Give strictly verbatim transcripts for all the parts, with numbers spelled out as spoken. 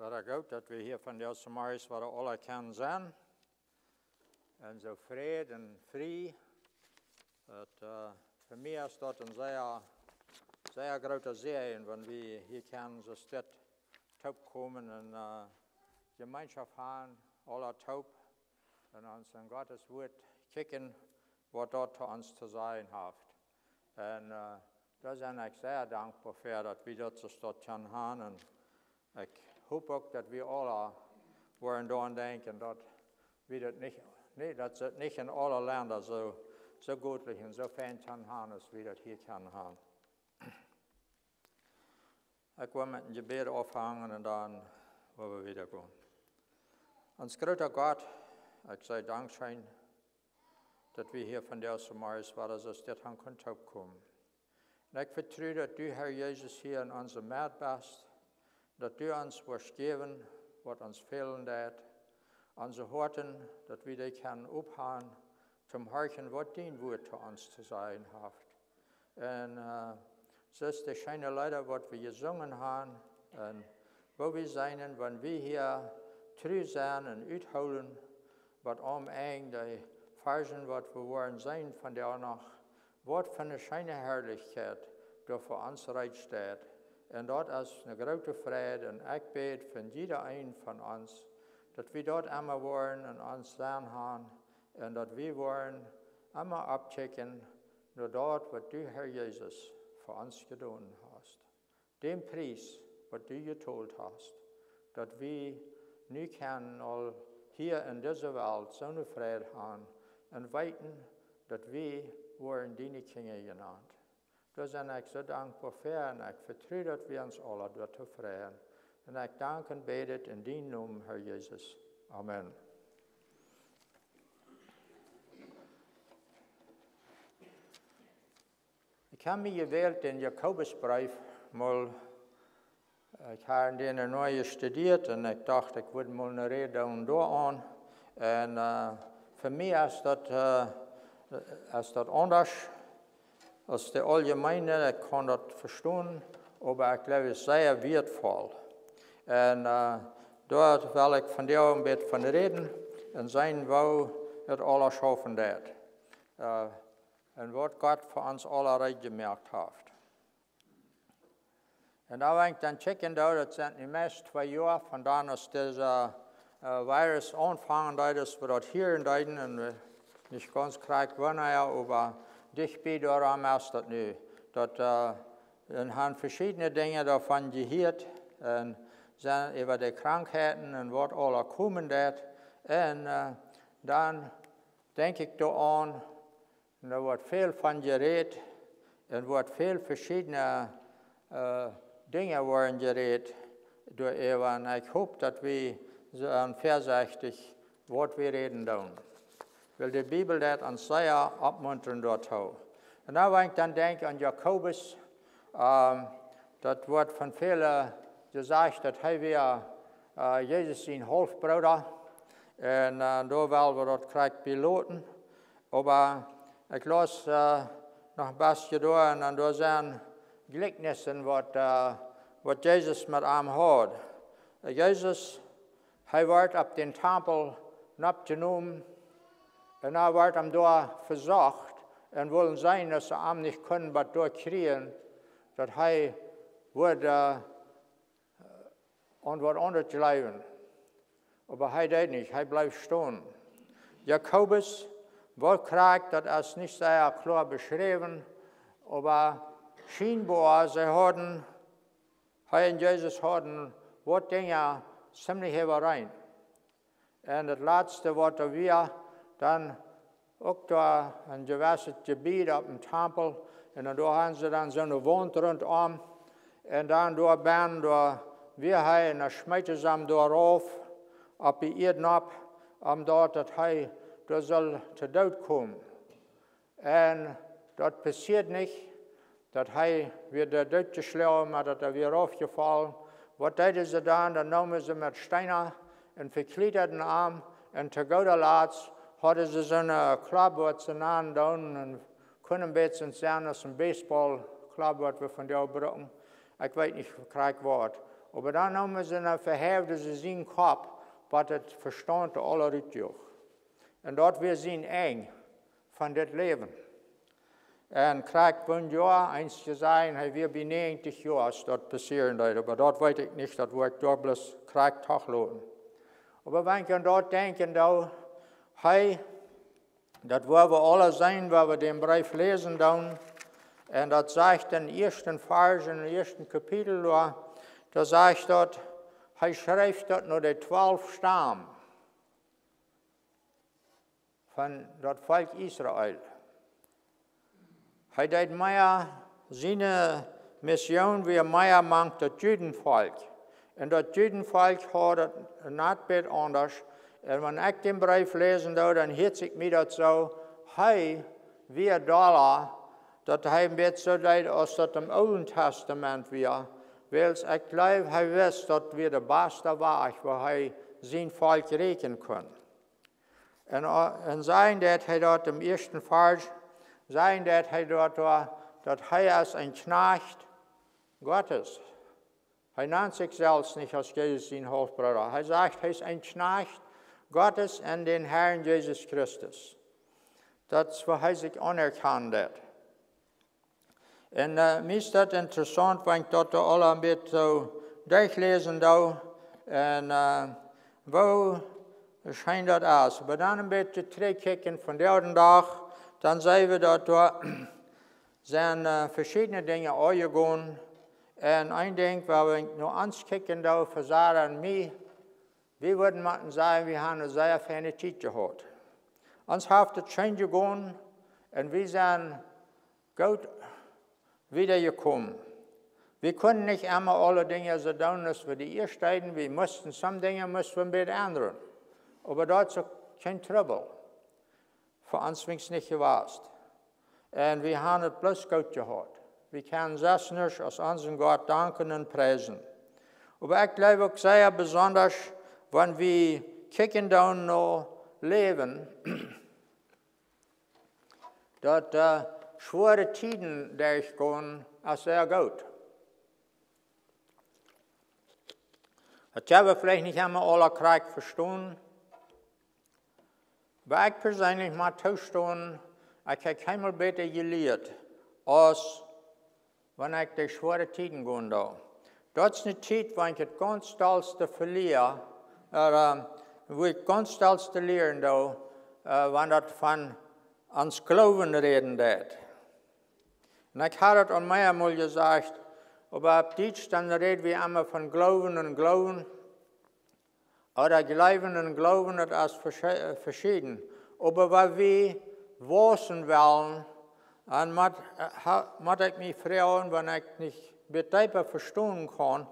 Wada goot, daut wie hia vondoag zemorjes wada aula kjennen sennen. Un soo Fräd un frie. Daut, äh, fa mie es daut een sea, sea groota Säajen, wan wie hia kjennen soo dit toopkomen un, äh, Jemeenschoft haben, aula toop. Un ons en Gottes Wort kjikjen, waut daut to ons to sajen haft. Un, äh, doa sie ekj sea dankboa fa, daut wie daut soo staut kjennen haben. Un ekj hop uk, daut wie aula woaren doaraun denkjen, daut wie daut nich, nä, daut see nich en aule Lenda soo, soo goot un soo fein kjennen haben, aus wie daut hia kjennen haben. Ekj well met een Jebäd aunfangen un dan woa wie wieda gonen. Ons groota Gott, ekj saj dankscheen, daut wie hia vondoag zemorjes wada soo dit haben kunnen toopkomen. Un ekj vetru, daut du, Herr Jesus, hia en onse Medd best, daut du ons woascht jäwen, waut ons fälen deit, onse Hoaten, daut wie dee kjennen ophan, toom horchen, waut dien Wort to ons to sajen haft. Un, äh, soo aus de scheene Leeda, waut wie jesungen haben, un woo wie seenen, wan wie hia tru sennen un uthoolen, waut aum Enj de Varschen, waut wie woaren seenen vondoag noch, waut fa eene scheene Harlichkjeit doa fa ons reed steit. Un daut es eene groote Freid. Un ekj bäd fa jieda een von ons, daut wie daut emma woaren en ons sennen haben un daut wie woaren emma oppkjikjen no daut, waut du, Herr Jesus, fa ons jedonen hast. Dän Pries, waut du jetolt hast, daut wie nu kjennen aul hia en dise Welt soone Freid haben un weeten, daut wie woaren diene Kjinja jenant. Doa sie ekj soo dankboa fa un ekj vetru, daut wie ons aula doatoo freien. Un ekj dank un bäd dit en dienen Nomen, Herr Jesus. Amen. Ekj hab mie jewält dän Jakobusbreef mol, ekj hab dän noch nich jestudieet un ekj docht, ekj wudd mol eene Räd doonen doaraun. Un, äh, fa mie es daut, äh, es daut aundasch aus de auljemeene, ekj kaun daut vestonen, oba ekj jleew, es sea wieetvoll. Un, äh, doa well ekj vondoag een bät von räden un seenen, woo et aula schaufen deit. Äh, un waut Gott fa ons aula reed jemoakt haft. Un dan, wan ekj dan kjikjen doo, daut sent nu meist twee Joa von dan, aus dise, äh, Virus aunfangen deed, aus wie daut hieren deeden, un wie nich gaunz krakjt wanea, oba dicht bie doaraun es daut nu. Daut, äh, wie haben veschiedne Dinja doavon jehieet un sent äwa de Krankheiten un waut aula komen deit. Un, äh, dan denkj ekj doaraun, un doa woat väl von jerät, un woat väl veschiedne, äh, Dinja woaren jerät doaräwa. Un ekj hop, daut wie soo, äh, väasechtich, waut wie räden doonen. Wiels de Bibel deit ons sea oppmuntren doatoo. Un dan, wan ekj dan denkj aun Jakobus, ähm, daut woat von väle jesajcht, daut hee wia, äh, Jesus sien Haulfbrooda. Un, äh, doa well wie daut krakjt bie loten. Oba ekj laus, äh, noch een bät doa un dan doa sent Jlikjnisen, waut, äh, waut Jesus met am haud. Äh, Jesus, hee wort opp dän Tempel nopp jenomen un hee wort am doa vesocht un wullen seenen, daut see am nich kunnen bat doa kjrieen, daut hee wudd, äh, aun waut aundasch jleewen. Oba hee deed nich, hee bleef stonen. Jakobus, woll krakjt, daut es nich sea kloa beschräwen, oba schienboa, see hauden, hee un Jesus hauden waut Dinja ziemlich äwareen. Un daut latste, waut doa wia, dan uk doa een jewesset Jebied opp dän Tempel. Un dan doa hauden see dan soone Waunt runtom. Un dan doa bennen, doa wia hee, un dan schmeeten see am doa rauf, opp de Ieed nopp, om daut, daut hee doa sull to Doot komen. Un daut passieed nich, daut hee wia doa dootjeschloagen, oba daut hee wia raufjefollen. Waut deeden see dan? Dan neemen see met Steena un vekjlieeden am. Un to gooda Latst hauden see soone Klob, waut see nanen doonen, un kunn een bät sennen aus een Baseball-Klob, waut wie vondoag brucken. Ekj weet nich krakjt waut. Oba dan neemen see un vehäwen see sienen Kopp, waut daut Vestaunt aula rutjoag. Un daut wia sien Enj von dit Läwen. Un krakjt woo een Joa, eens jesajcht, hee wia bie näajentich Joa, aus daut passieren deed. Oba daut weet ekj nich, daut woa ekj doa bloos krakjt toch loten. Oba wan ekj aun daut denkjen doo, hee, daut woa wie aula seenen, wan wie dän Breef läsen doonen. Un daut sajcht em ieeschten Varsch, em ieeschten Kapitel doa, doa sajcht daut, hee schreef daut no de twalf Staum von daut Volkj Israel. Hee deed mea, siene Mission wia mea mank daut Judenvolkj. Un daut Judenvolkj haud daut nat bät aundasch. Un wan ekj dän Breef läsen doo, dan hieet sikj mie daut soo, hee wia dolla, daut hee een bät soo deed aus daut em Oolen Testament wia. Wiels ekj jleew, hee wist, daut wia de baste Wajch, woo hee sien Volkj räakjen kunn. Un, äh, un sajen deit hee doa em ieeschten Varsch, sajen deit hee doa, doa, daut hee es een Kjnajcht Gottes. Hee nant sikj selfst nich aus Jesus sien Haulfbrooda. Hee sajcht, hee es een Kjnajcht Gottes un dän Herrn Jesus Christus. Daut es, woo hee sikj aunerkjanen deit. Un, äh, mie es daut interessaunt, wan ekj daut aula een bät soo derchläsen doo. Un, äh, woo scheen daut es. Oba dan een bät trigjkjikjen von dän Dach, dan seenen wie daut doa sent, äh, veschiedne Dinja aunjegonen. Un een Dinkj, wua wie no ons kjikjen doo, fa Sara un mie, wie wudden motten sajen, wie haben eene sea feine Tiet jehaut. Ons haft et scheen jegonen un wie sent goot wieda jekomen. Wie kunnen nich emma aule Dinja soo doonen aus wie dee ieescht deeden. Wie musten, some Dinja musten wie een bät endren. Oba daut es uk kjeen Trubbel. Fa ons weens nich jewast. Un wie haben et bloos goot jehaut. Wie kjennen selfst nuscht aus onsen Gott danken un priesen. Oba ekj jleew uk sea besondasch, wan wie kjikjen doonen no Läwen, daut, äh, schwoare Tieden derchgonen es sea goot. Daut haben wie veleicht nich emma aula krakjt vestonen. Oba ekj perseenlich mott toostonen, ekj hab kjeenmol bäta jelieet, aus wan ekj derch schwoare Tieden gonen doo. Daut es eene Tiet, wan ekj et gaunz dollste velia, äh, wua ekj gaunz dollste lieren doo, äh, wan daut von ons Gloowen räden deit. Un ekj hab et aul meamol jesajcht, oba opp Dietsch, dan räd wie emma von Gloowen un Gloowen. Ooda jleewen un gloowen, daut es vesche-, veschieden. Oba wan wie waussen wellen, dan mott, äh, ha-, mott ekj mie froagen, wan ekj nich bät deepa vestonen kaun,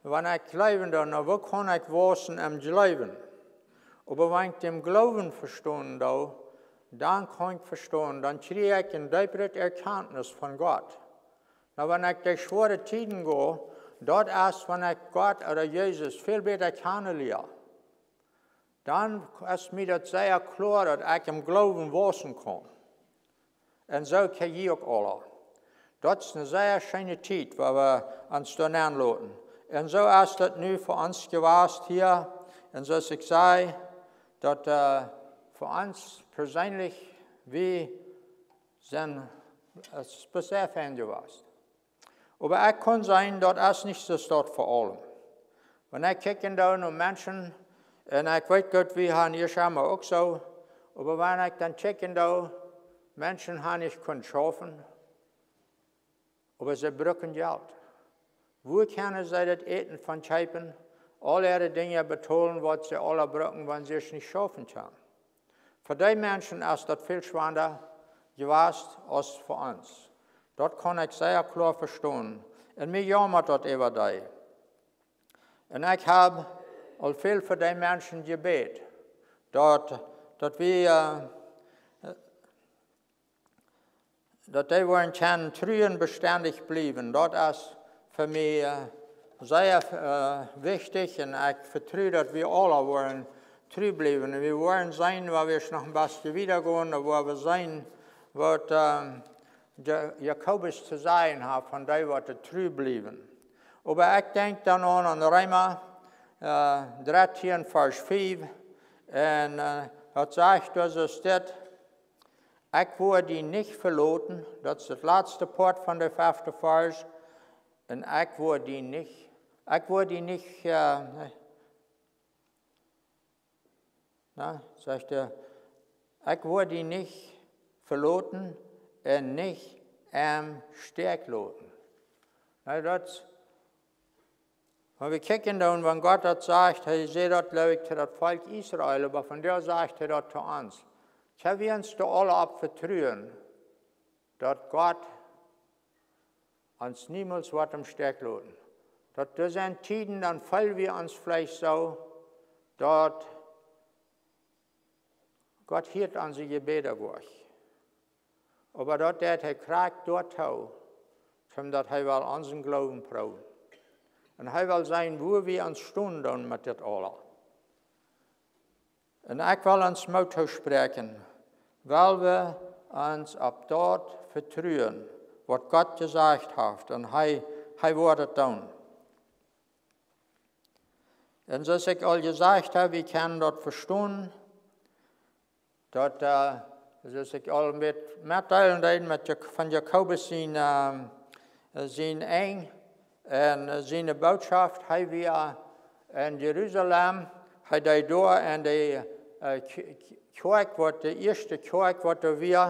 wan ekj jleewen doo, na, woo kaun ekj waussen em Jleewen? Oba wan ekj dän Gloowen vestonen doo, dan kaun ekj vestonen, dan kjrie ekj eene deepere Erkjantnis von Gott. Na, wan ekj derch schwoare Tieden go, daut es, wan ekj Gott ooda Jesus väl bäta kjanen lia, dan es mie daut sea kloa, daut ekj em Gloowen waussen kaun. Un soo kjenn jie uk aula. Daut es eene sea scheene Tiet, wua wie ons doa nenloten. Un soo es daut nu fa ons jewast hia. Un soo aus ekj säd, daut, äh, fa ons perseenlich, wie sent, et es sea fein jewast. Oba ekj kaun sajen, daut es nich soo, daut fa aulem. Wan ekj kjikjen doo no Menschen, un ekj weet goot, wie haben hia emma uk soo, oba wan ekj dan kjikjen doo, Menschen haben nich kunt schaufen, oba see brucken Jelt. Wua kjennen see daut Äten von kjeepen, aul äare Dinja betolen, waut see aula brucken, wan see nich schaufen kjennen? Fa dee Menschen es daut väl schwanda jewast aus fa ons. Daut kaun ekj sea kloa vestonen. Un mie jaumat daut äwa dee. Un ekj hab aul väl fa dee Menschen jebät, daut, daut wie, äh, daut dee woaren kjennen tru un bestendich bliewen. Daut es fa mie, äh, sea, äh, wichtich un ekj vetru, daut wie aula woaren tru bliewen. Un wie woaren seenen, wan wie noch een bät wieda gonen, dan woa wie seenen, waut, ähm, de Jakobus to sajen haft von dee, waut tru bliewen. Oba ekj denkj dan aun, aun Reema, äh, dartieen, Varsch fief. Un, äh, daut sajcht doa soo dit: "Ekj woa die nich veloten." Daut es daut latste Poat von de fefte Varsch. "Un ekj woa die nich, ekj woa die nich, äh, na, sajcht hee, ekj woa die nich veloten un nich em Stich loten." Na, daut, wan wie kjikjen dan, wan Gott daut sajcht, hee säd daut, jleew ekj, to daut Volkj Israel, oba vondoag sajcht hee daut to ons. Kjenn wie ons doa aula opp vetruen, daut Gott ons niemols woat em Stich loten. Daut doa sent Tieden, dan feelen wie ons veleicht soo, daut Gott hieet onse Jebäda nich. Oba daut deit hee krakjt doatoo, daut hee well onsen Gloowen proowen. Un hee well seenen, wua wie aun stonen dan met dit aula. Un ekj well ons Moot toospräakjen, wiels wie ons opp daut vetruen, waut Gott jesajcht haft, un hee, hee woat et doonen. Un soo aus ekj aul jesajcht hab, wie kjennen daut vestonen, daut, äh, soo aus ekj aul met, metdeelen deed met Jak-, von Jakobus sien, ähm, sien Enj, un, äh, siene Bootschoft, hee wia en Jerusalem, hee deed doa en de, äh, Kj-, Kj-, Kjoakj, waut de ieeschte Kjoakj, waut doa wia,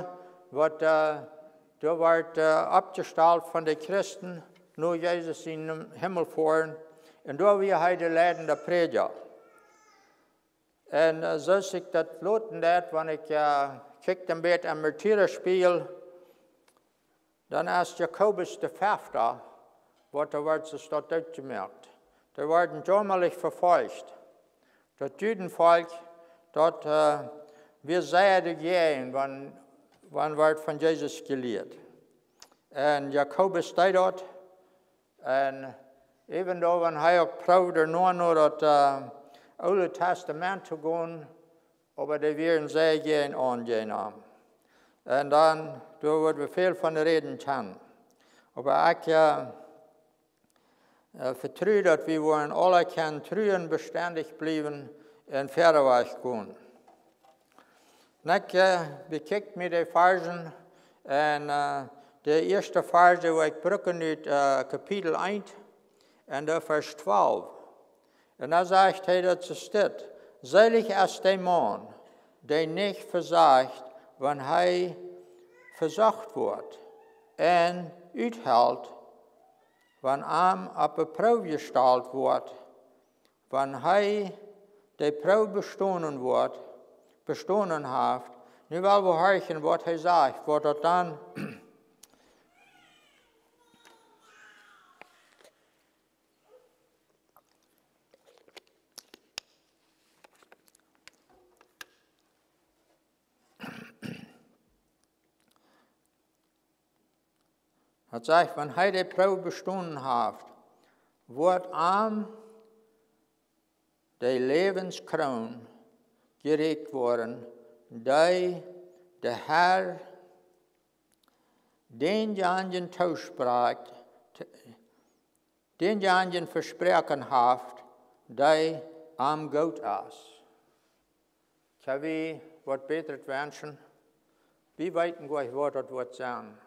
waut, äh, doa wort, äh, oppjestalt von de Christen, no Jesus em Himmel foaren. Un doa wia hee de leidende Prädja. Un, äh, soo aus ekj daut loten deed, wan ekj, äh, kjikj een bät aum Märtyrerspiel, dan es Jakobus de Fefta, waut doa wort soo dootjemoakt. Dee worden jämalich vefolcht. Daut Judenvolkj, daut, äh, wia sea doajäajen, wan, wan wort von Jesus jelieet. Un Jakobus deed daut, un even though wan hee uk proowd no, no daut, äh, Oole Tastament to gonen, oba dee wieren sea jäajen aun jäajen am. Un dan, doa woa wie väl von räden kjennen. Oba ekj, äh, äh, vetru, daut wie woaren aula kjennen tru un bestendich bliewen un wieda wajch gonen. Un ekj, äh, bekjikj mie de Varzen, un, äh, de ieeschte Varzen, waut ekj bruck, es, äh, Kapitel eent un de Varsch twalf. Un doa sajcht hee, daut es dit: "Selig es de Maun, dee nich vesajcht, wan hee vesocht woat, un uthelt, wan am opp de Proow jestalt woat, wan hee de Proow bestonen woat, bestonen haft." Nu well wie horchen, waut hee sajcht, waut daut dan Daut sajcht, wan hee de Proow bestonen haft, woat am de Läwenskroon jerieekjt woaren, dee de Herr dänjanjen toosprakjt, dänjanjen vesproaken haft, dee am goot es. Kjenn wie waut bätret wenschen? Wie weeten goanich, waut daut woat sennen.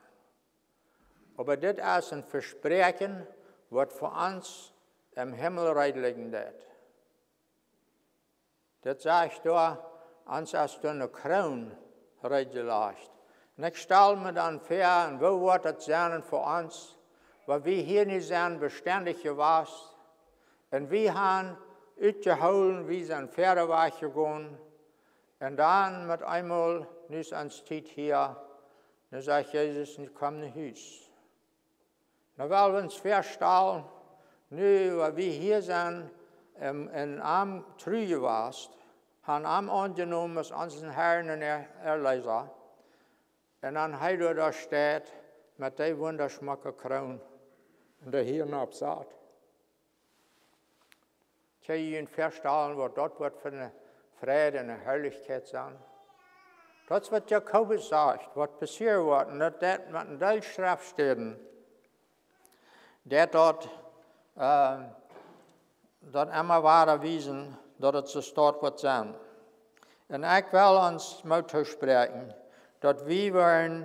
Oba dit es een Vespräakjen, waut fa ons em Himmel reed lijen deit. Dit sajcht doa, ons es doa eene Kroon reed jelajcht. Un ekj stal mie dan väa, un woo woat daut sennen fa ons, wan wie hia nu sent bestendich jewast, un wie han utjehoolen, wie sent wieda wajch jegonen, un dan met eemol, nu es ons Tiet hia, dan sajcht Jesus: "Nu komm no Hus." Nu well wie ons väastalen, nu, wan wie hia sent, em, en am tru jewast, han am aunjenomen aus onsen Herrn un Er-, Erleesa, un dan hee doa, doa steit met dee wundaschmocke Kroon un dee hia opp sat. Kjenn jie junt väastalen, waut daut woat fa eene Freid un eene Harlichkjeit sennen? Daut es, waut Jakobus sajcht, waut passieren woat, un daut deit met een Deel Schreftstäden, deit daut, äh, daut emma wada wiesen, daut et soo steit waut sennen. Un ekj well ons Moot toospräakjen, daut wie woaren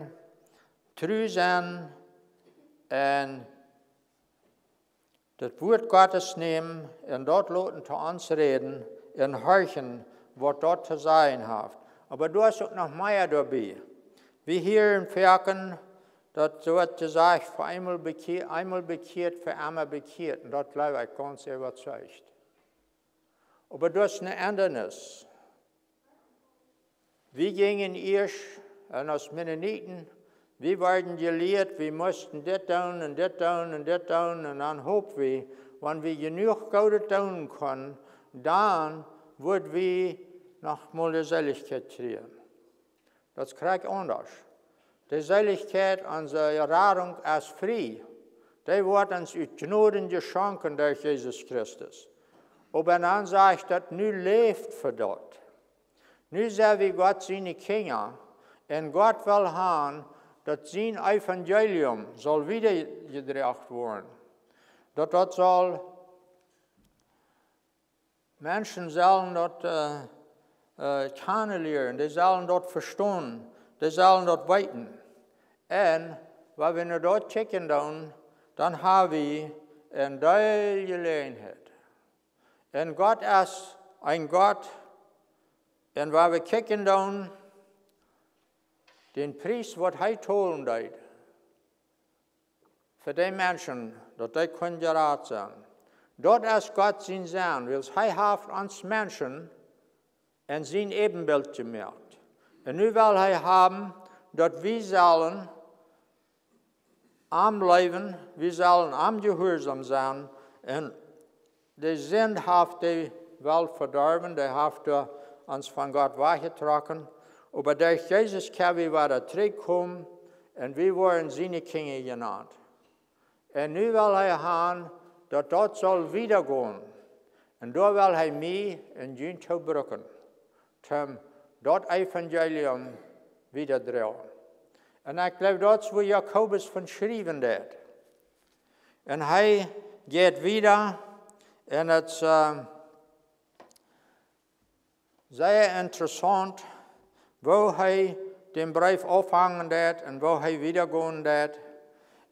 tru sennen un daut Wuat Gottes nämen un daut loten to ons räden un horchen, waut daut to sajen haft. Oba doa es uk noch mea doabie. Wie hieren foaken, daut woat jesajcht, fa eemol bekjieet, eemol bekjieet, fa emma bekjieet. Un daut jleew ekj gaunz äwazeicht. Oba doa es eene Endanis. Wie jinjen ieescht, un aus Mennoniten, wie worden jelieet, wie musten dit doonen un dit doonen un dit doonen. Un dan hopten wie, wan wie jenuach Goodet doonen kunnen, dan wudden wie noch mol de Seelichkjeit kjrieen. Daut es krakjt aundasch. De Seelichkjeit, onse Radunk es frie. Dee woat ons ut Jnod jeschonken derch Jesus Christus. Oba dan sajcht daut, nu läft fa daut. Nu sent wie Gott siene Kjinja. Un Gott well haben, daut sien Evangelium saul wiedajedroagen woaren. Daut daut saul, Menschen sellen daut, äh, äh, kjanen lieren, dee sellen daut vestonen, dee sellen daut weeten. Un wan wie no daut kjikjen doonen, dan haben wie eene Deeljeläajenheit. Un Gott es een Gott, un wan wie kjikjen doonen, dän Pries waut hee tolen deed, fa dee Menschen, daut dee kunnen jerat sennen. Daut es Gott sien Sän, wiels hee haft ons Menschen en sien Äbenbilt jemoakt. Un nu well hee haben, daut wie sellen am jleewen, wie sellen am jehuarsom sennen. Un de Sind haft de Welt vedorwen, dee haft doa ons von Gott wajchjetrocken. Oba derch Jesus kjenn wie wada trigjkomen un wie woaren siene Kjinja jenant. Un nu well hee haben, daut daut saul wiedagonen. Un doa well hee mie un junt too brucken, toom daut Evangelium wiedadroagen. Un ekj jleew, daut es wua Jakobus von schriewen deed. Un hee jeit wieda, un et es, äh, sea interessaunt, woo hee dän Breef aunfangen deed un woo hee wiedagonen deed.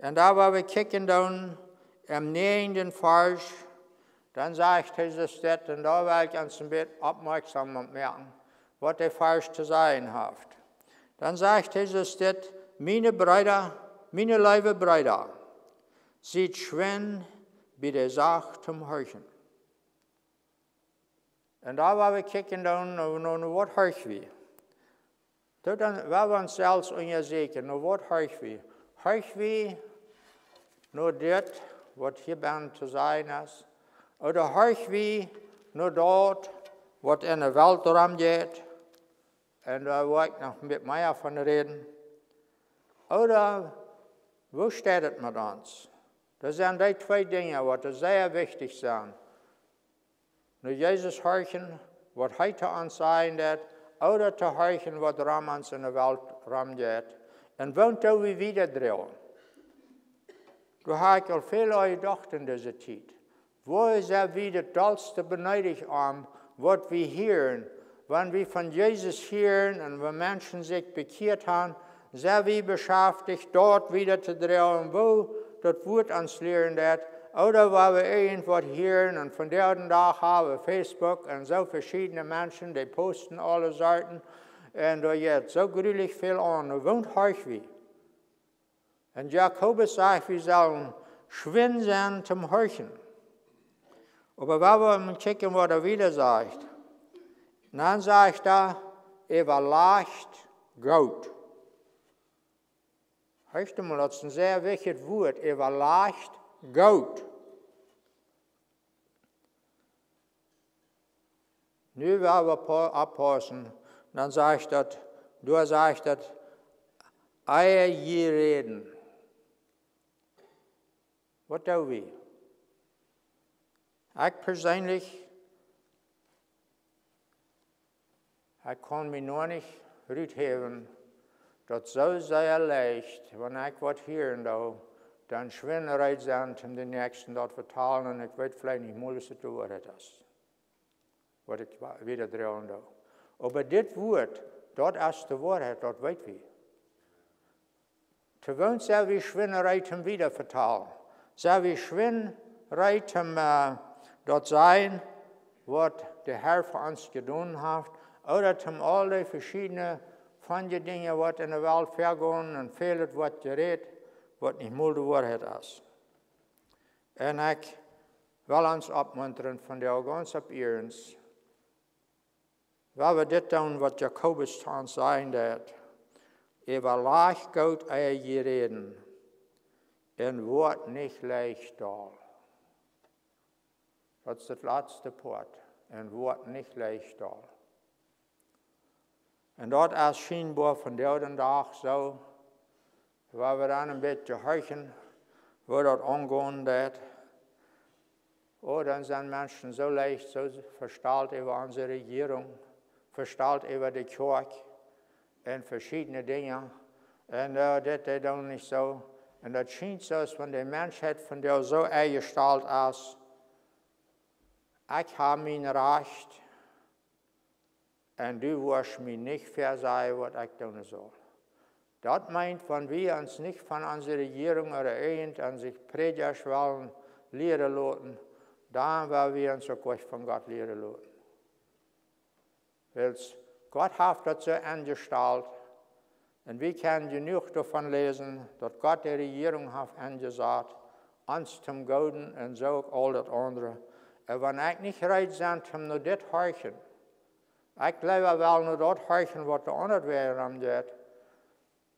Un doa, wua wie kjikjen doonen, em näajenden Varsch, dan sajcht hee soo dit, un doa well ekj ons een bät oppmoakjsom moaken, waut de Varsch to sajen haft. Dan sajcht hee soo dit: Miene Breeda, miene leewe Breeda, siet schwind bie de Sach toom horchen. Un doa, wua wie kjikjen doonen, no, no, no waut horch wie? Doa dan, wua wie ons selfst unjasieekjen, no waut horch wie? Horch wie no dit, waut hia bennen to sajen es? Ooda horch wie no daut, waut en de Welt romjeit? Un doa woa ekj noch een bät mea von räden. Ooda, woo steit et met ons? Daut sent dee twee Dinja, waut sea wichtich sent. No Jesus horchen, waut hee to ons sajen deed, ooda to horchen, waut rom ons en de Welt romjeit. Un waut doo wie wiedadroagen? Doa hab ekj aul väl aun jedocht en dise Tiet. Woo sent wie daut dollste beneedicht aun, waut wie hieren? Wan wie von Jesus hieren un wan Menschen sikj bekjieet haben, sent wie beschaftich, daut wiedatodroagen, woo daut Wuat ons lieren deed, ooda wan wie irjentwaut hieren, un vondoag dän Dach haben wie Facebook un soo veschiedne Menschen, dee posten aule Sorten, un doa jeit soo grulich väl aun, un waut horch wie? Un Jakobus sajcht, wie sellen schwind sennen toom horchen. Oba wan wie mol kjikjen, waut hee wieda sajcht, dan sajcht hee: Äwalajcht goot. Horcht mol, daut es een sea wichtjet Wuat, äwalajcht goot. Nu woa wie po-, oppaussen, dan sajcht daut, doa sajcht daut, ea jie räden. Waut doo wie? Ekj perseenlich, ekj kaun mie noch nich ruthäwen, daut soo sea leicht, wan ekj waut hieren doo, dan schwind reed sennen, om dän Näakjsten daut vetalen, un ekj weet veleicht nich mol, aus et de Woarheit es, waut ekj wa-, wiedadroagen doo. Oba dit Wuat, daut es de Woarheit, daut weet wie. Too woont sent wie schwind reed, om wieda vetalen? Sent wie schwind reed, om, äh, daut sajen, waut de Herr fa ons jedonen haft, ooda om aul dee veschiedne von dee Dinja, waut enne Welt väagonen, un väl woat jerät, waut nich mol de Woarheit es? Un ekj well ons oppmuntren von de Augens opp Ierens, wan wie dit doonen, waut Jakobus to ons sajen deit: Äwalajcht goot, ea jie räden, un woat nich leicht doll. Daut es daut latste Poat. Un woat nich leicht doll. Un daut es schienboa vondoag dän Dach soo, wan wie dan een bät horchen, woo daut aungonen deit, oh, dan sent Menschen soo leicht, soo vestalt äwa onse Rejierunk, vestalt äwa de Kjoakj un veschiedne Dinja. Un, äh, dit, dee doonen nich soo. Un daut schient soo, aus wan de Menschheit vondoag soo enjestalt es: Ekj hab mien Rajcht, un du woascht mie nich väasajen, waut ekj doonen saul. Daut meent, wan wie ons nich von onse Rejierunk ooda irjent onse Prädjasch wellen lieren loten, dan woa wie ons uk nich von Gott lieren loten. Wiels Gott haft daut soo enjestalt, un wie kjennen jenuach doavon läsen, daut Gott de Rejierunk haft enjesat, ons toom Gooden un soo uk aul daut aundre. Un wan ekj nich reed sie, om no dit horchen, ekj leewa well no daut horchen, waut de aundre wieda aundeit,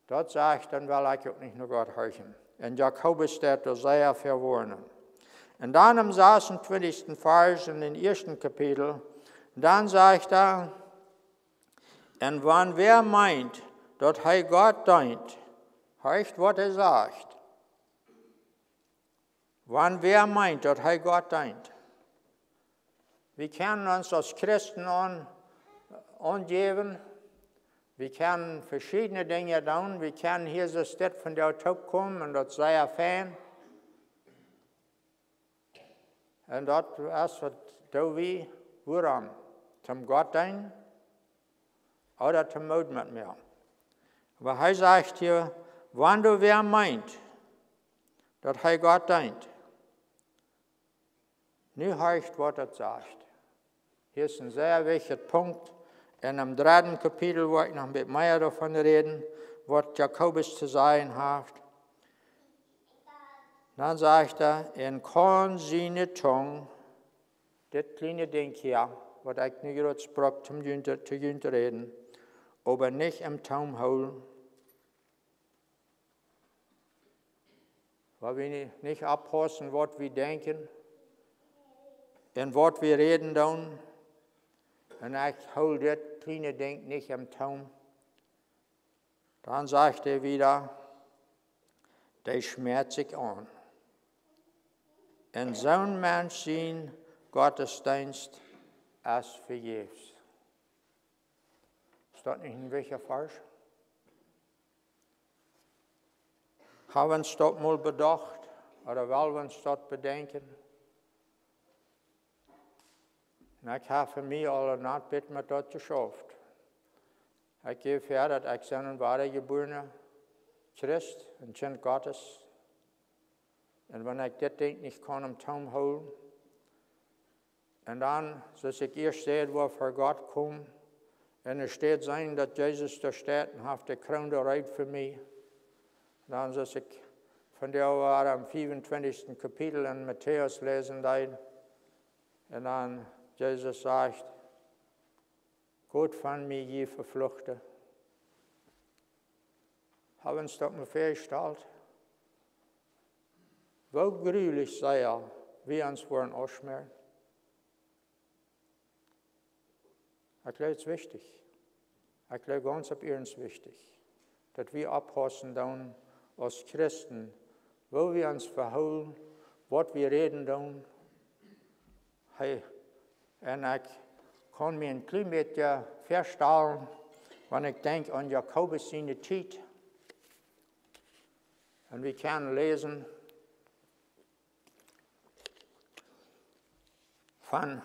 daut sajcht, dan well ekj uk nich no Gott horchen. Un Jakobus deit doa sea väl woarnen. Un dan em sasuntwintichsten Varsch en dän ieeschten Kapitel, dan sajcht hee: Un wan wäa meent, daut hee Gott deent, horcht, waut hee sajcht. Wan wäa meent, daut hee Gott deent. Wie kjennen ons aus Christen aun-, aunjäwen. Wie kjennen veschiedne Dinja doonen. Wie kjennen hia soo stell von de Toop komen un daut es sea fein. Un daut es waut doo wie, wuarom? Toom Gott deenen ooda toom Moot met mie? Oba hee sajcht hia, wan doa wäa meent, daut hee Gott deent. Nu horcht, waut daut sajcht. Hia es een sea wichtja Punkt. En em dredden Kapitel woa ekj noch een bät mea doavon räden, waut Jakobus to sajen haft. Dan sajcht hee: Un kaun siene Tung, dit kjliene Dinkj hia, waut ekj nu jrod bruck, om junt, to junt räden, oba nich em Toom hoolen. Wan wie ni-, nich oppaussen, waut wie denkjen un waut wie räden doonen, un ekj hool dit kjliene Dinkj nich em Toom, dan sajcht hee wieda, dee schmäat sikj aun. Un soon Mensch sien Gottesdeenst es vejäfs. Es daut nich een wichtja Varsch? Hab wie ons daut mol bedocht, ooda well wie ons daut bedenkjen? Un ekj hab fa mie aul een bät met daut jeschauft. Ekj jeef väa, daut ekj sie een woajebuarna Christ, een Kjint Gottes. Un wan ekj dit Dinkj nich kaun em Toom hoolen, un dan, soo aus ekj ieescht säd, woa ver Gott komen, un doa steit sennen, daut Jesus doa steit un haft de Kroon doa reed fa mie. Dan, soo aus ekj vondoag wada em fiefuntwintichsten Kapitel en Matäus läsen deed, un dan Jesus sajcht: Got von mie, jie Vefluchte. Hab wie ons daut mol väajestalt, woo grulich sea wie ons woaren aunschmäaren? Ekj jleew, daut es wichtich. Ekj jleew, gaunz opp iernst wichtich, daut wie oppaussen doonen aus Christen, woo wie ons vehoolen, waut wie räden doonen. Hee, un ekj kaun mie een kjlien bät väastalen, wan ekj denkj aun Jakobus siene Tiet. Un wie kjennen läsen, von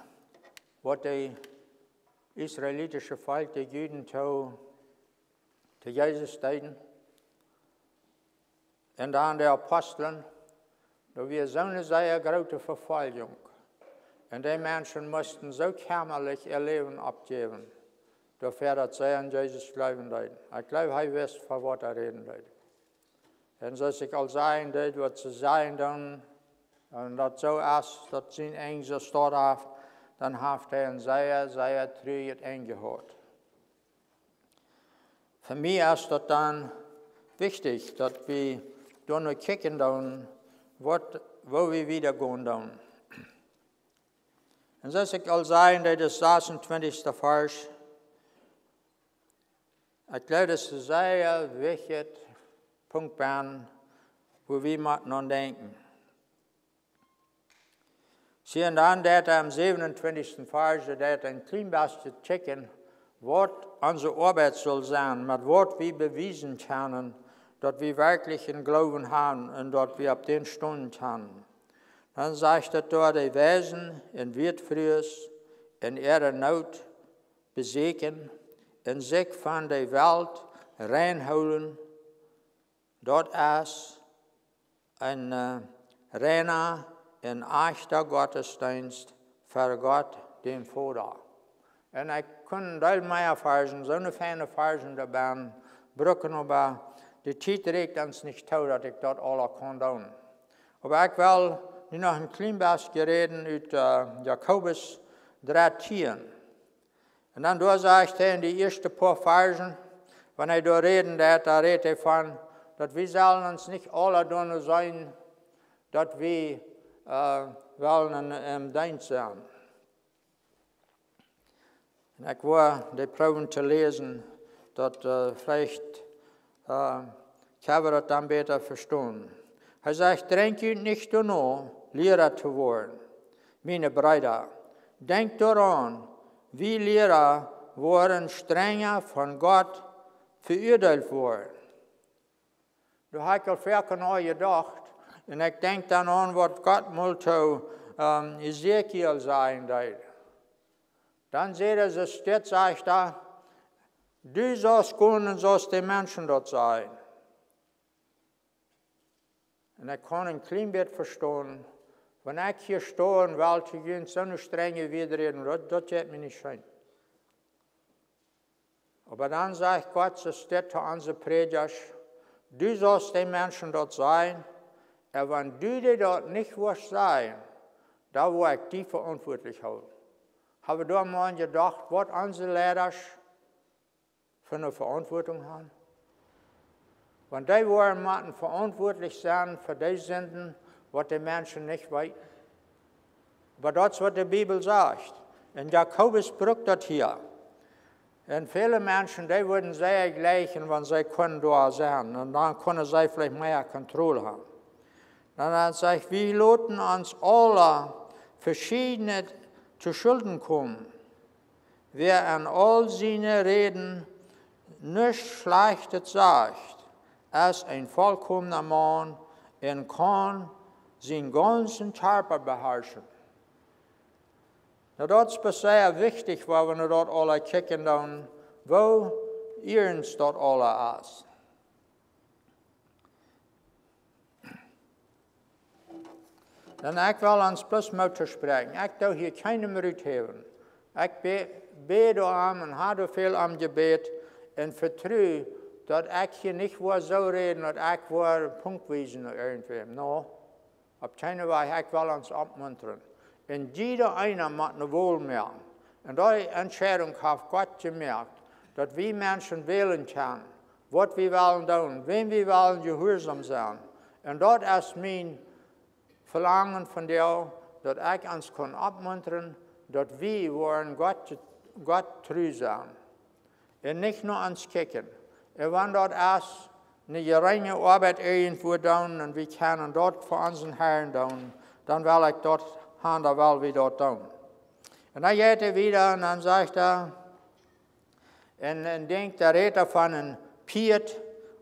waut de israelitische Volkj, de Juden, to, to Jesus deeden. Un dan de Aposteln, doa wia soone sea groote Vefoljunk. Un dee Menschen musten soo kjämmerlich äa Läwen oppjäwen, doafäa daut see aun Jesus jleewen deeden. Ekj jleew, hee wist, von waut hee räden deed. Un soo aus ekj aul säd, daut waut see sajen dan, un daut soo es, daut sien Enj soo stoawen haft, dan haft hee een sea, sea truajet Enj jehaut. Fa mie es daut dan wichtich, daut wie doano kjikjen doonen, waut, woo wie wieda gonen doonen. Un soo aus ekj aul säd, en dän sasuntwintichsten Varsch, ekj jleew, daut es een sea wichtja Punkt, wua wie motten aun denkjen. See, un dan deit hee em säwenuntwintichsten Varsch, deit hee een kjlien bät kjikjen, waut onse Oabeit saul sennen, met waut wie bewiesen kjennen, daut wie werkjlich een Gloowen haben un daut wie opp dän stonen kjennen. Dan sajcht et doa: De Weisen un Wieetfrues en äare Noot besieekjen un sikj von de Welt reinhoolen, daut es een, äh, reina un ajchta Gottesdeenst fa Gott, dän Voda. Un ekj kunn een Deel mea Varschen, soone feine Varschen doabie brucken, oba de Tiet rieekjt ons nich too, daut ekj daut aula kaun doonen. Oba ekj well nu noch een kjlien bät räden ut, äh, Jakobus dartieen. Un dan doa sajcht hee en de ieeschte poa Varschen, wan hee doa räden deit, doa rät hee von, daut wie sellen ons nich aula doano seenen, daut wie, äh, wellen em, em Deenst sennen. Un ekj woa dee proowen to läsen, daut, äh, veleicht, äh, kjenn wie daut dan bäta vestonen. Hee sajcht: Drenjt junt nich doano, Liera to woaren, miene Breeda. Denkjt doaraun, wie Liera woaren strenja von Gott veuadeelt woaren. Doa hab ekj aul foaken aun jedocht, un ekj denkj dan aun waut Gott mol to, ähm, Esekiel sajen deed. Dan säd hee, soo steit, sajcht hee: Du saust gonen un saust de Menschen daut sajen. Un ekj kaun een kjlien bät vestonen, wan ekj hia stonen well, to junt soone strenje Wieed räden, daut, daut jeit mie nich scheen. Oba dan sajcht Gott, soo steit, to onse Prädjasch: Du saust de Menschen daut sajen, un wan du dee daut nich woascht sajen, dan woa ekj die veauntwuatlich hoolen. Hab wie doa mol aun jedocht, waut onse Leidasch fa eene Veauntwuatunk haben? Wan dee woaren motten veauntwuatlich sennen fa dee Sinden, waut de Menschen nich weeten. Oba daut es waut de Bibel sajcht. Un Jakobus brukt daut hia. Un väle Menschen, dee wudden sea jlikjen, wan see kunnen doa sennen. Un dan kunnen see veleicht mea Kontroll haben. Dan, dan sajcht: Wie loten ons aula veschiedne to Schulden komen. Wäa en aul siene Räden nuscht Schlajchtet sajcht, es een volkomna Maun un kaun sienen gaunzen Kjarpa beharschen. Nu, daut es sea wichtich, wan wie daut aula kjikjen doonen, woo iernst daut aula es. Dan ekj well ons bloos Moot toospräakjen. Ekj doo hia kjeenem ruthäwen. Ekj bä-, bäd om un hab väl om jebät un vetru, daut ekj hia nich woa soo räden, daut ekj woa Punkt wiesen no irjentwäm. No, opp kjeene Wies. Ekj well ons oppmuntren. Un jieda eena mott eene Wol moaken. Un dee Entscheidunk haft Gott jemoakt, daut wie Menschen wälen kjennen, waut wie wellen doonen, wäm wie wellen jehuarsom sennen. Un daut es mien Velangen von die, daut ekj ons kaun oppmuntren, daut wie woaren Gott, Gott tru sennen. Un nich no ons kjikjen. Un wan daut es eene jerinje Oabeit irjentwua doonen un wie kjennen daut fa onsen Harn doonen, dan well ekj daut han, dan well wie daut doonen. Un dan jeit hee wieda un dan sajcht hee, un, un denkjt, hee rät doavon een Pieet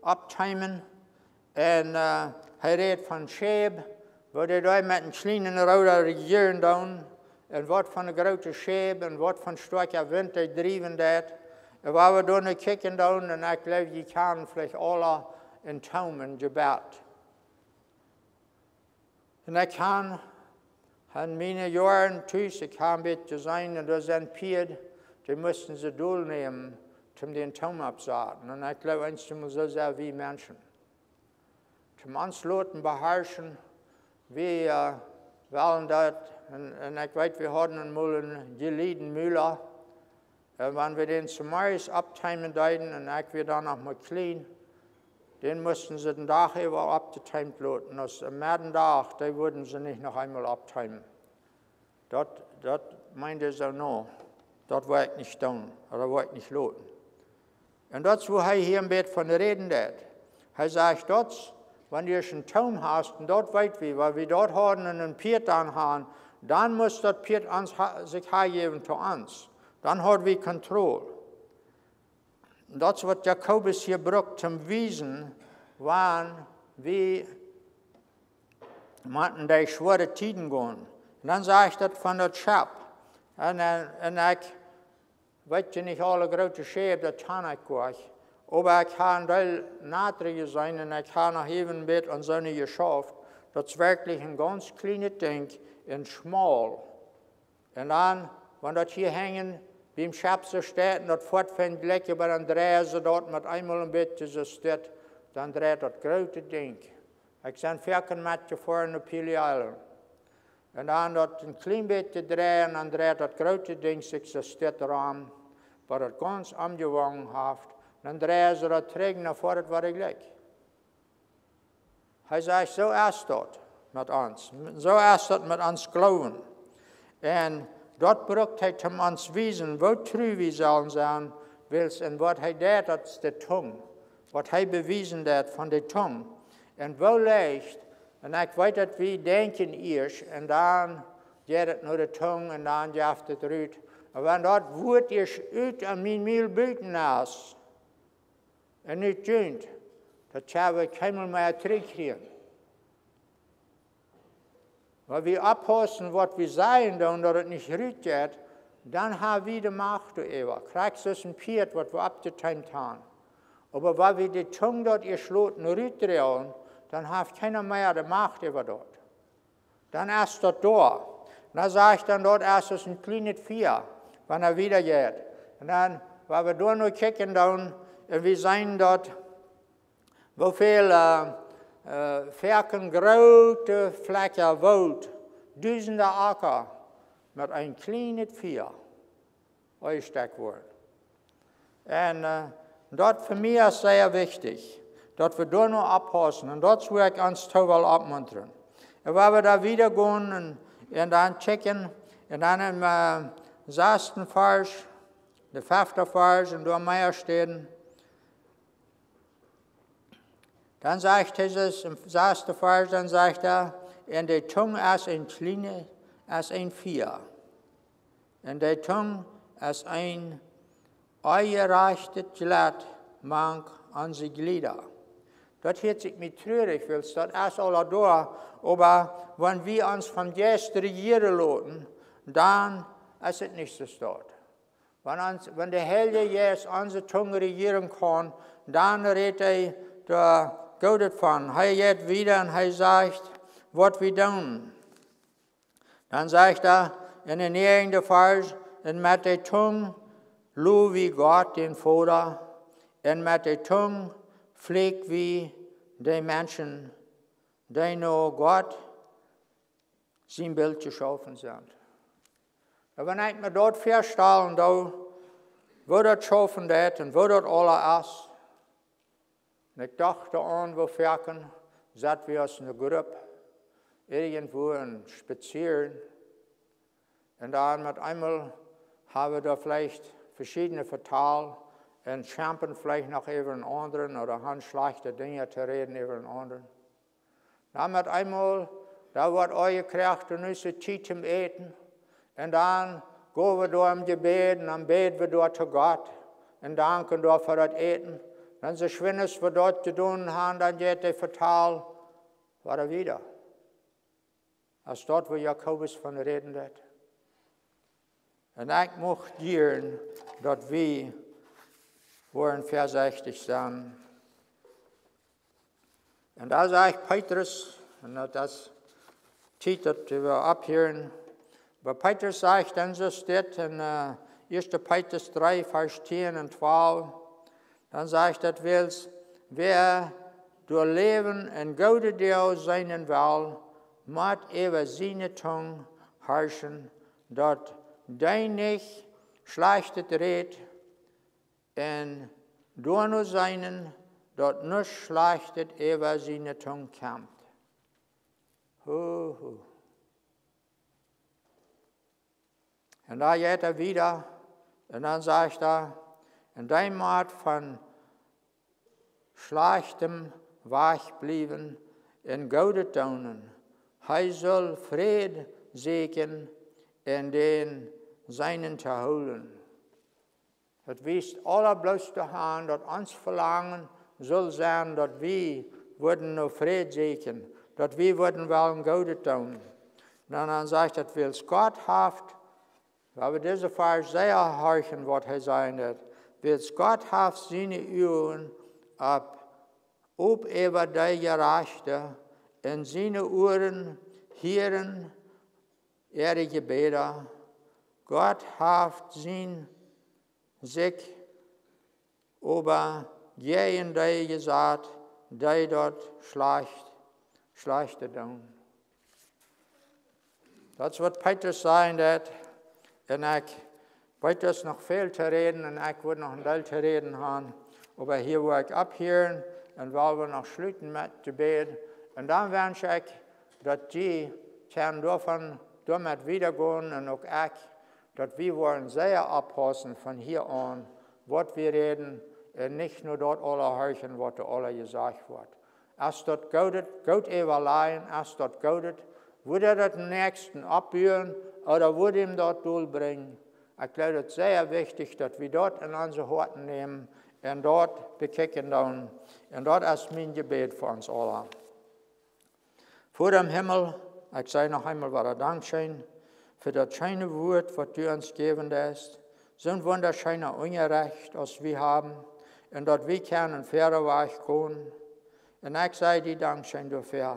oppkjeemen. Un, äh, hee rät von Schäp, woo dee doa met een kjlienen Roda rejieren doonen. un waut fa eene groote Schäw un waut fa een stoakja Wint dee driewen deed. Un wan wie doa nu kjikjen doonen, un ekj jleew, jie kjanen veleicht aula een Toom, een Jebäd. Un ekj kaun aun miene Joaren tus, ekj kaun een bät seenen, un doa sent Pieed, dee musten see dolnämen, om dän Toom opptosaten. Un ekj jleew, eenjemol soo sent wie Menschen. Toom ons loten beharschen, wie, äh, wellen daut, un, un ekj weet, wie hauden eemol eenen jelieden Müller. Un wan wie dän zemorjes oppteemen deeden, un ekj wia dan noch mau kjlien, dän musten see dän Dach äwa oppjeteemt loten. Aus aum Meddach, dee wudden see nich noch eemol oppteemen. Daut, daut meend hee soo, nä, daut woa ekj nich doonen, ooda woa ekj nich loten. Un daut es, woo hee hia een bät von räden deed. Hee sajcht, daut, wan du een Toom hast, un daut weet wie, wan wie daut hauden un een Pieed aun hauden, dan must daut Pieed ons ha-, sikj hanjäwen to ons. Dan haud wie Kontroll. Daut es, waut Jakobus hia brukt, om to wiesen, wan wie motten derch schwoare Tieden gonen. Un dan sajcht daut von daut Schepp. Un, un, un ekj weet je nich aule groote Schäw, daut kaun ekj nich. Oba ekj hab een Deel Natria jeseenen un ekj hab noch äwen een bät aun soone jeschauft. Daut es werkjlich een gaunz kjlienet Dinkj un schmaul. Un dan, wan daut hia henjen biem Schepp soo steit un daut foat von jlikj, oba dan dreien see daut met eemol een bät soo steit, dan dreit daut groote Dinkj. Ekj sie foaken met jefoaren opp Healy Island. Un dan daut een kjlien bät dreien, dan dreit daut groote Dinkj sikj soo steit rom, waut daut gaunz omjewongen haft. Dan dreien see daut trigj no foaren, wua daut jlikj. Hee sajcht, soo es daut met ons. Soo es daut met ons Gloowen. Un daut brukt hee, om ons to wiesen, woo tru wie sellen sennen, wiels, un waut hee deed, daut es de Tung. Waut hee bewiesen deed von de Tung. Un woo leicht, un ekj weet, daut wie denkjen ieescht, un dan jeit et no de Tung, un dan jeft et rut. Un wan daut Wuat ieescht ut aun mien Mul buten es, un nich junt, daut kjenn wie kjeenmol mea trigjkjrieen. Wan wie oppaussen, waut wie sajen doonen, daut et nich rut jeit, dan hab wie de Macht doaräwa. Krakjt soo aus een Pieet, waut wie oppjeteemt haben. Oba wan wie de Tung daut ieescht loten rutdroagen, dan haft kjeena mea de Macht äwa daut. Dan es daut doa. Dan sajcht hee, daut es aus een kjlienet Fia, wan hee wieda jeit. Un dan, wan wie doa no kjikjen doonen, un wie seenen daut, woo väl, äh, äh, foaken groote Flakjen Woolt, dusende Akja, met een kjlienet Fia aunjesteckt woaren. Un, äh, daut fa mie es sea wichtich, daut wie doa no oppaussen. Un daut wull ekj ons too wel oppmuntren. Un wan wie doa wieda gonen un, un dan kjikjen, un dan em, äh, sassten Varsch, de fefte Varsch, un doa mea Städen, dan sajcht Jesus em sassten Varsch, dan sajcht hee, un de Tung es een kjlienet, es een Fia. Un de Tung es een onjerajchtet Jlett mank onse Jlieda. Daut hieet sikj mie truarich, wiels daut es aul doa, oba wan wie ons vom Jeist rejieren loten, dan es et nich soo stoakj. Wan ons, wan de Heilje Jeist onse Tung rejieren kaun, dan rät hee doa Goodet von. Hee jeit wieda un hee sajcht, waut wie doonen. Dan sajcht hee en de näajende Varsch, un met de Tung low wie Gott, dän Voda, un met de Tung fluak wie de Menschen, dee no Gott sien Bilt jeschaufen sent. Un wan ekj mie daut väastalen doo, woo daut schaufen deit un woo daut aules es, un ekj docht doaraun, woo foaken sett wie aus eene Grupp irjentwua un spazieren. Un dan met eemol hab wie doa veleicht veschiedne Vetal un schempen veleicht noch äwa eenen aundren ooda han schlajchte Dinja to räden äwa eenen aundren. Dan met eemol, dan woat aunjekjräajen, nu es et Tiet toom äten. Un dan go wie doa em Jebäd un dan bäd wie doa to Gott un danken doa fa daut Äten. Dan soo schwind aus wie daut jedonen han, dan jeit de Vetal wada wieda. Aus daut, wua Jakobus von räden deit. Un ekj mucht lieren daut wie woaren väasechtich sennen. Un doa sajcht Petrus, un daut es Tiet daut wie opphieren, oba Petrus sajcht dan soo dit en ieeschte Petrus dree, Varsch tieen un twalf, dan sajcht daut: Wiels wäa doa läwen un goode Doag seenen well, mott äwa siene Tung harschen, daut dee nich Schlajchtet rät, un doano seenen, daut nuscht Schlajchtet äwa siene Tung kjemt. Hu, hu. Un doa jeit hee wieda, un dan sajcht hee: Un dee mott von Schlajchtem wajchbliewen un Goodet doonen. Hee saul Fräd sieekjen un dän sienen to hoolen. Daut wiest aula bloos doaraun, daut ons Velangen sull sennen, daut wie wudden no Fräd sieekjen, daut wie wudden wellen Goodet doonen. Un dan sajcht daut: Wiels Gott haft, wie wellen disen Varsch sea horchen, waut hee sajen deit: Wiels Gott haft siene Uagen opp, opp äwa de Jerajchte, un siene Uaren hieren äare Jebäda. Gott haft sien, sikj oba jäajen dee jesat, dee daut Schlajcht-, Schlajchte doonen. Daut es waut Petrus sajen deit. Un ekj, Petrus noch väl to räden un ekj wudd noch een Deel to räden han. Oba hia woa ekj opphieren un well wie noch schluten met Jebäd. Un dan wensch ekj, daut jie kjennen doavon, doamet wieda gonen un uk ekj, daut wie woaren sea oppaussen von hia aun, waut wie räden, un nich no daut aula horchen, waut doa aula jesajcht woat. Es daut goot, goot äwalajen, es daut goot, wudd daut dän Näakjsten oppbuen ooda wudd am daut dol brinjen? Ekj jleew, daut es sea wichtich, daut wie daut en onse Hoaten nämen un daut bekjikjen doonen. Un daut es mien Jebäd fa ons aula. Voda em Himmel, ekj saj noch eemol wada Dankscheen fa daut scheene Wuat, waut du ons jäwen deist. Soon wundascheena Unjarecht aus wie haben, un daut wie kjennen wieda wajch gonen. Un ekj saj die Dankscheen doafäa.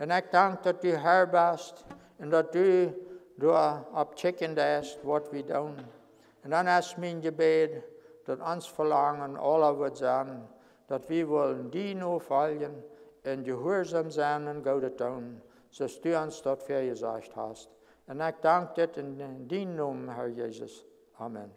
Un ekj dank, daut du Herr best un daut du doa opp kjikjen deist, waut wie doonen. Un dan es mien Jebäd, daut ons Velangen aula woat sennen, daut wie wellen die nofoljen un jehuarsom sennen un Goodet doonen, soo aus du ons daut väajesajcht hast. Un ekj dank dit en, en dienen Nomen, Herr Jesus. Amen.